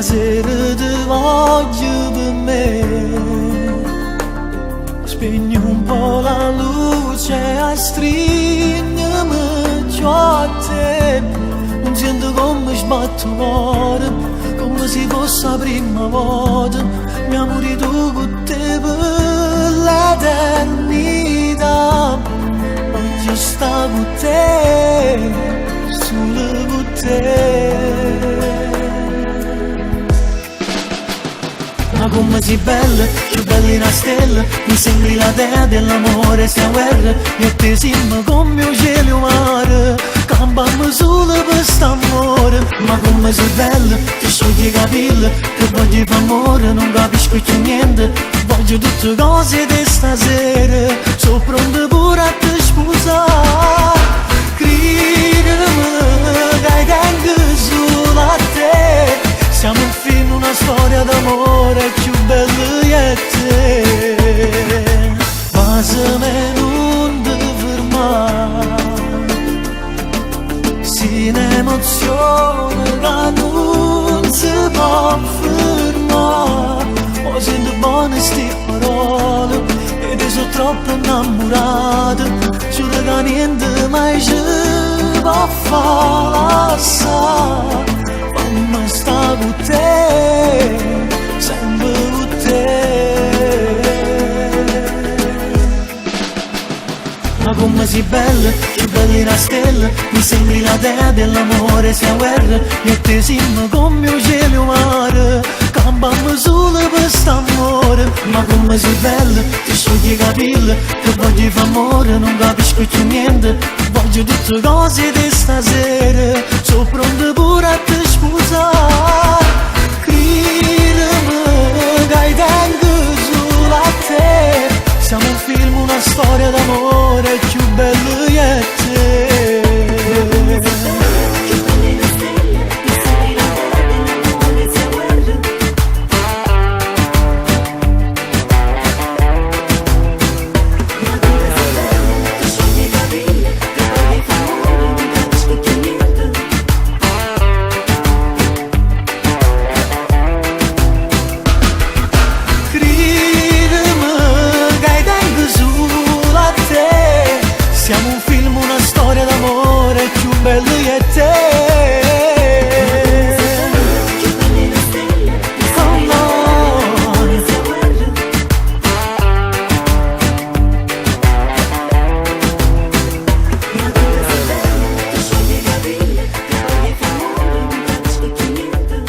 Stasera ti voglio per me. Spegni un po' la luce, astringi più a te. Non sento come sbatte il cuore, come se fosse la prima volta. Mi amore tu con te per l'eternità. Voglio stare con te, solo con te. Ma come sei bella, più bella di una stella. Mi sembri la dea dell'amore, sei guerra. Io e te siamo come un cielo e un mare. Campammo solo per st'amore. Ma come sei bella, ti sciogli i capelli. Che voglio fare amore, non capisco più niente. Voglio tutte cose di stasera. Sono pronto pure a te sposare. Credimi che tengo solo a te. Siamo un film, una storia d'amore più bella e te. Vasame nun te fermare. Si un'emozione che non si può fermare. Mo sento buone sti parole e ti sono troppo innamorato. Giuro che niente mai ci può far lassare. Fammi sta con te, sempre con te. Ma come sei bella, più bella di una stella. Mi sembri la dea dell'amore, sei guerra. Io e te siamo come un cielo e un mare. Campammo solo per st'amore. Ma come sei bella, ti sciogli i capelli. Che voglio fare amore, non capisco più niente. Voglio tutte cose di stasera. Sono pronto pure a te sposare. Credimi che tengo solo a te. Siamo un film, una storia d'amore più bella e te. Più bella di una stella, mi sembri la dea dell'amore, sei guerra. Ma come sei bella, ti sciogli i capelli, che voglio fare amore, non capisco più niente. Credimi che tengo solo a te. Siamo un film, una storia d'amore più bella e te. Ma come sei bella, più bella di una stella, mi sembri la dea dell'amore, sei guerra. Ma come sei bella, ti sciogli i capelli, che voglio fare amore, non capisco più niente.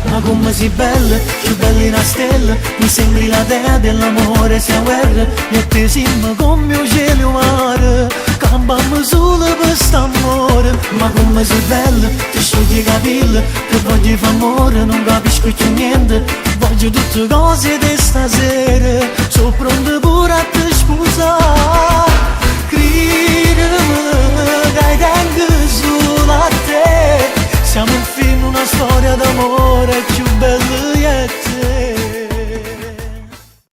Ma come sei bella. Ma come sei bella, più bella di una stella. Mi sembri la dea dell'amore, sei guerra. Io e te siamo come un cielo e un mare. Campammo solo per st'amore. Ma come sei bella, ti sciogli i capelli. Che voglio fare amore, non capisco più niente. Voglio tutte cose di stasera.